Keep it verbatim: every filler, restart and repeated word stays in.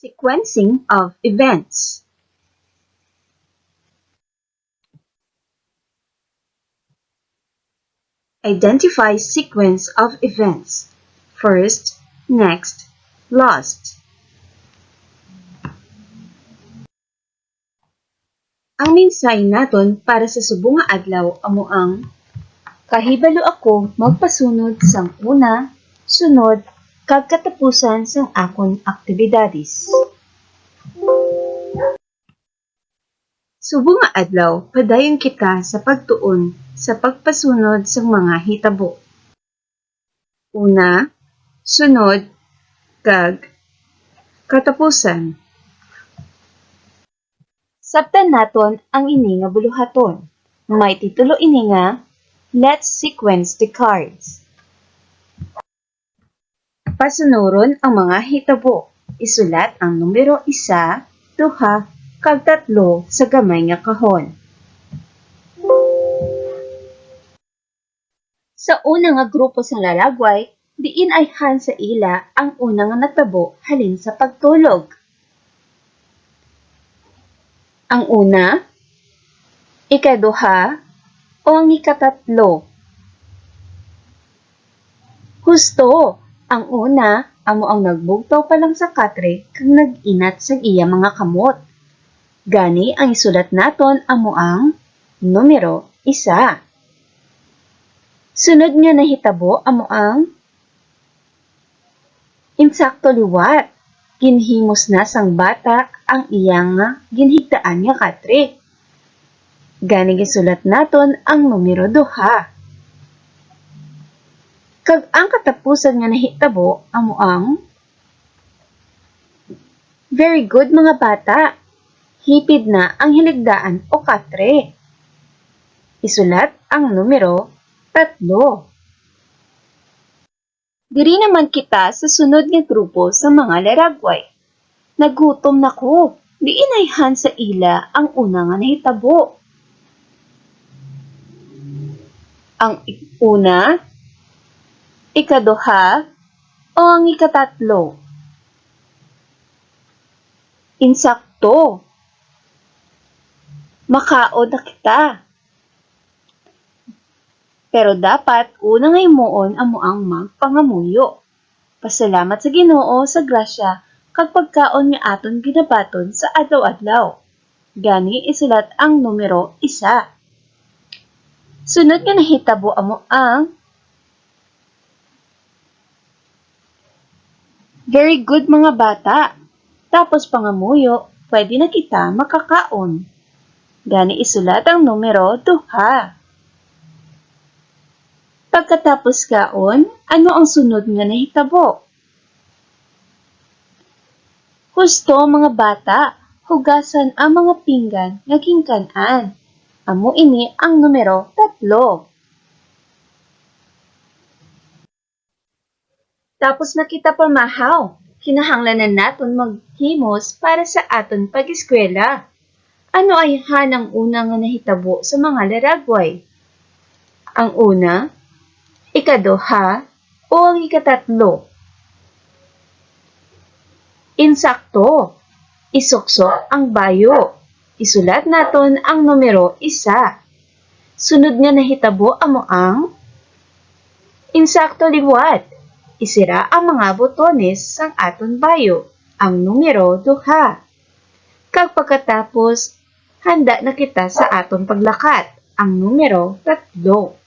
Sequencing of events. Identify sequence of events. First, next, last. Ang mensahe naton para sa subong nga adlaw amo ang: Kahibalo ako magpasunod sang una, sunod, kag katapusan sang akon aktibidades. Subong nga adlaw, padayon kita sa pagtuon sa pagpasunod sang mga hitabo. Una, sunod, kag katapusan. Sabtan naton ang ini nga buluhaton. May titulo ini nga Let's Sequence the Cards. Pasunuron ang mga hitabo. Isulat ang numero isa, duha, kag tatlo sa gamay nga kahon. Sa una nga grupo sang laragway, diin ayhan sa ila ang una nga natabo halin sa pagtulog? Ang una, ikaduha, o ang ikatatlo? Husto, ang una amo ang nagbugtaw pa lang sa katre kag nag-inat sang iya mga kamot. Gani, ang isulat naton amo ang numero isa. Sunod nga nahitabo amo ang insakto liwat. Ginhimos na sang bata ang iya nga ginhigdaan nga katre. Gani, gisulat naton ang numero duha. Kag ang katapusan nga nahitabo amo ang Very good, mga bata. Hipid na ang hinigdaan o katre. Isulat ang numero tatlo. Diri naman kita sa sunod nga grupo sa mga laragway. Nagutom na ko. Diin ayhan sa ila ang una nga nahitabo? Ang ik-, una, ikaduha, o ang ikatatlo? Insakto. Makaon na kita. Pero dapat una nga himuon amo ang magpangamuyo. Pasalamat sa Ginoo sa grasya kag pagkaon nga aton ginabaton sa adlaw-adlaw. Gani, isulat ang numero isa. Sunod nga nahitabo amo ang Very good, mga bata. Tapos pangamuyo, pwede na kita makakaon. Gani, isulat ang numero duha. Pagkatapos kaon, ano ang sunod nga nahitabo? Husto, mga bata, hugasan ang mga pinggan nga ginkan-an. Amo ini ang numero tatlo. Tapos na kita pamahaw. Kinahanglan na naton maghimos para sa aton pag-eskwela. Ano ayhan ang una nga nahitabo sa mga laragway? Ang una, ikaduha, o ang ikatatlo? Insakto. Isuksok ang bayo. Isulat naton ang numero isa. Sunod nga nahitabo amo ang insakto liwat. Isira ang mga botones sang aton bayo, ang numero duha. Kag pagkatapos, handa na kita sa aton paglakat, ang numero tatlo.